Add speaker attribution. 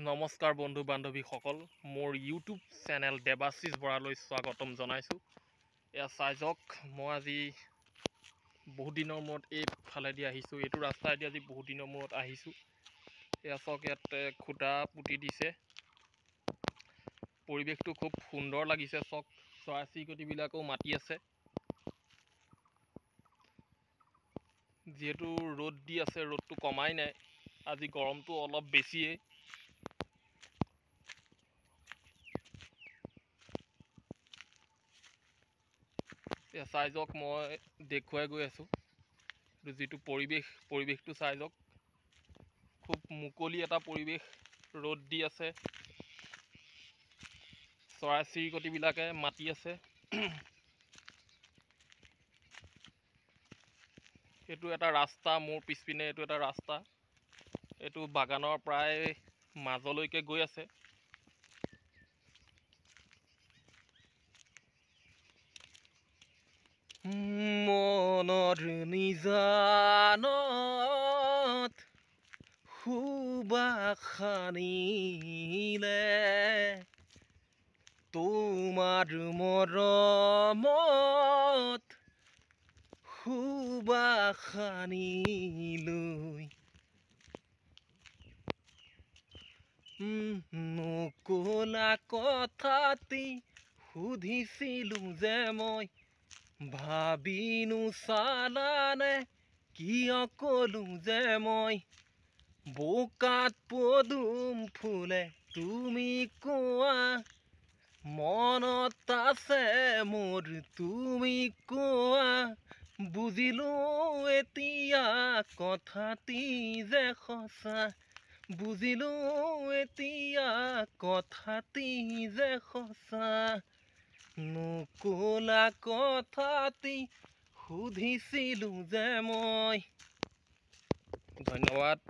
Speaker 1: নমস্কাৰ বন্ধু বান্ধৱীসকল, মোৰ ইউটিউব চেনেল দেৱাশীষ বৰালৈ স্বাগতম জনাইছোঁ। এয়া চাই যাওক, মই আজি বহুত দিনৰ মূৰত এইফালেদি আহিছোঁ, এইটো ৰাস্তাইদি আজি বহুত দিনৰ মূৰত আহিছোঁ। এয়া চাওক, ইয়াত খুঁটা পুতি দিছে, পৰিৱেশটো খুব সুন্দৰ লাগিছে। চাওক, চৰাই চিৰিকটিবিলাকো মাতি আছে। যিহেতু ৰ'দ দি আছে, ৰ'দটো কমাই নাই, আজি গৰমটো অলপ বেছিয়েই। চাই যাওক, মই দেখুৱাই গৈ আছোঁ যিটো পৰিৱেশ, পৰিৱেশটো চাই যাওক। খুব মুকলি এটা পৰিৱেশ, ৰ'দ দি আছে, চৰাই চিৰিকটিবিলাকে মাতি আছে। এইটো এটা ৰাস্তা, মোৰ পিছপিনে এইটো এটা ৰাস্তা, এইটো বাগানৰ প্ৰায় মাজলৈকে গৈ আছে। মনৰ নিজানত সুবাস সানিলে, তোমাৰ মৰমত সুবাস সানিলৈ নকলা কথাটি সুধিছিলো যে মই, ভাবিনো চালানে কিয় কলো যে মই, বোকাত পদুম ফুলে তুমি কোৱা, মনত আছে মোৰ তুমি কোৱা, বুজিলো এতিয়া কথাটি যে সঁচা, বুজিলো এতিয়া কথাটি যে সঁচা, নকলা কথাটি সুধিছিলো যে মই। ধন্যবাদ।